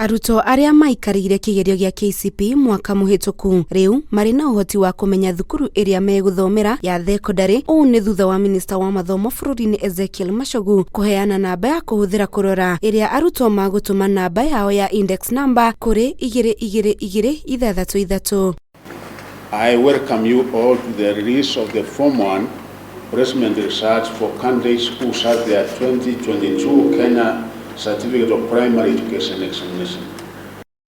Arutwo arĩa maikarĩire kĩgerio gĩa KCPE mwaka mũhĩtũku rĩu marĩ na ũhoti wa kũmenya thukuru ĩrĩa megũthomera ya thekondarĩ. Ũũ nĩ thutha wa minista wa mathomo bũrũri-inĩ Ezekiel Machogu kũheana namba ya kũhũthĩra kũrora ĩrĩa arutwo magũtũma namba yao ya index number kũrĩ 222663. I welcome you all to the release of the Form 1 placement results for candidates who sat their 2022 Kenya Certificate of Primary Education examination.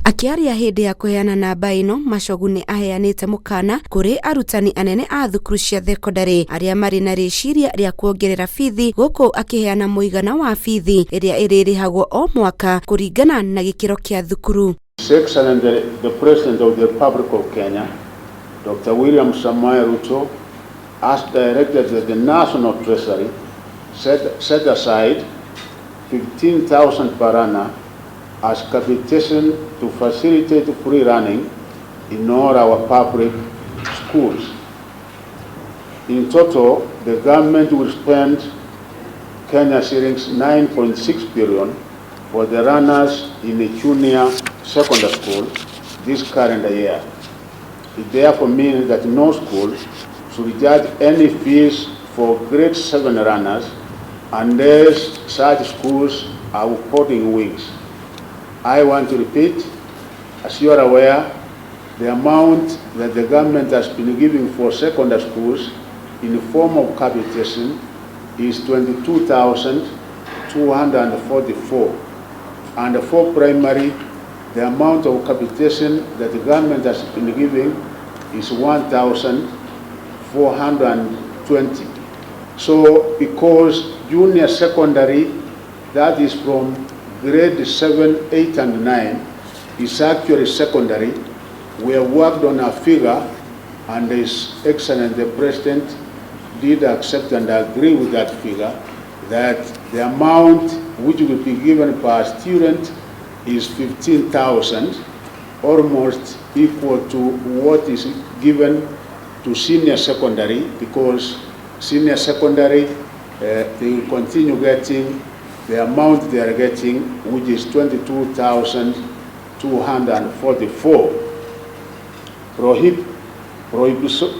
Akĩaria hĩndĩ ya kũheana namba ĩno, Machogu nĩ aheanĩte mũkana kũrĩ arutani anene a thukuru cia thekondarĩ arĩa marĩ na rĩciria rĩa kuongerera bithi, gũkũ akĩheana mũigana wa bithi ĩrĩa ĩrĩrĩhagwo o mwaka kũringana na gĩkĩro kĩa thukuru. His Excellency the President of the Republic of Kenya, Dr. William Samoei Ruto, has directed that the National Treasury set aside 15,000 per learner as capitation to facilitate free learning in all our public schools. In total, the government will spend Kenya shillings 9.6 billion for the learners in a junior secondary school this calendar year. It therefore means that no school should charge any fees for grade 7 learners unless such schools are boarding wings. I want to repeat, as you are aware, the amount that the government has been giving for secondary schools in the form of capitation is 22,244. And for primary, the amount of capitation that the government has been giving is 1,420. So because junior secondary, that is from grade 7, 8, and 9, is actually secondary, we have worked on a figure, and His Excellency the President did accept and agree with that figure, that the amount which will be given per student is 15,000, almost equal to what is given to senior secondary, because senior secondary, they will continue getting the amount they are getting, which is 22,244.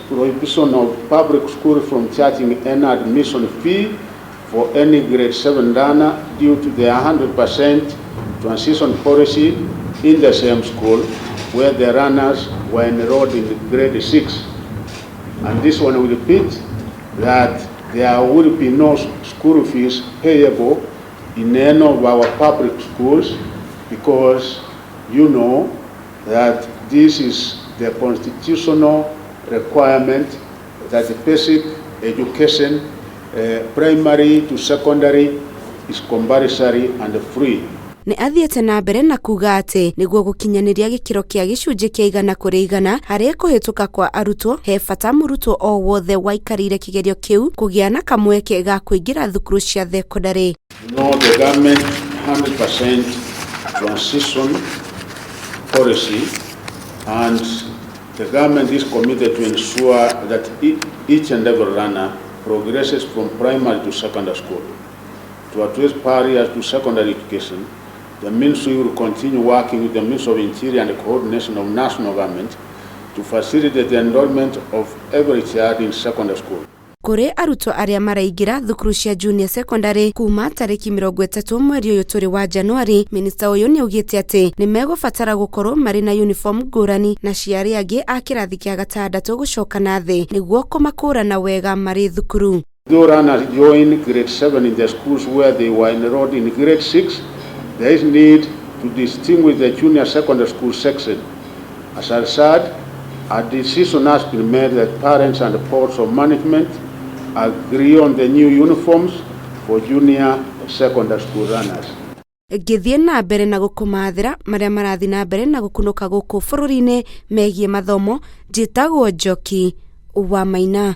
Prohibition of public school from charging any admission fee for any grade 7 learner due to the 100% transition policy in the same school where the learners were enrolled in grade 6. And this one will repeat that there will be no school fees payable in any of our public schools, because you know that this is the constitutional requirement that the basic education, primary to secondary, is compulsory and free. Nĩ athiĩte na mbere na kuga atĩ nĩguo gũkinyanĩria gĩkĩro kĩa 100% harĩ kũhĩtũka kwa arutwo, he bata mũrutwo o wothe waikarĩire kĩgerio kĩu kũgĩa na kamweke ga kũingĩra thukuru cia thekondarĩ. The government 100% transition policy, and the government is committed to ensure that each and every learner progresses from primary to secondary school. To address barriers to secondary education, the ministry will continue working with the Ministry of Interior and the coordination of national government to facilitate the enrollment of every child in secondary school. Kũrĩ arutwo arĩa maraingĩra thukuru cia junior secondary kuma tarĩki 30 mweri ũyũ tũrĩ wa Januari, minista ũyũ nĩ augĩte atĩ nĩ megũbatara gũkorwo marĩ na uniform ngũrani na cia arĩa angĩ a kĩrathi kĩa gatandatũ gũcoka na thĩ nĩguo kũmakũrana wega marĩ thukuru. Though learners join grade 7 in the schools where they were enrolled in grade 6, there is need to distinguish the junior secondary school section. As I said, a decision has been made that parents and boards of management agree on the new uniforms for junior secondary school learners. Ngĩthiĩ na mbere na gũkũmathĩra marĩa marathiĩ na mbere na gũkunũka gũkũ bũrũri-inĩ megiĩ mathomo, njĩtagwo Njoki wa Maina.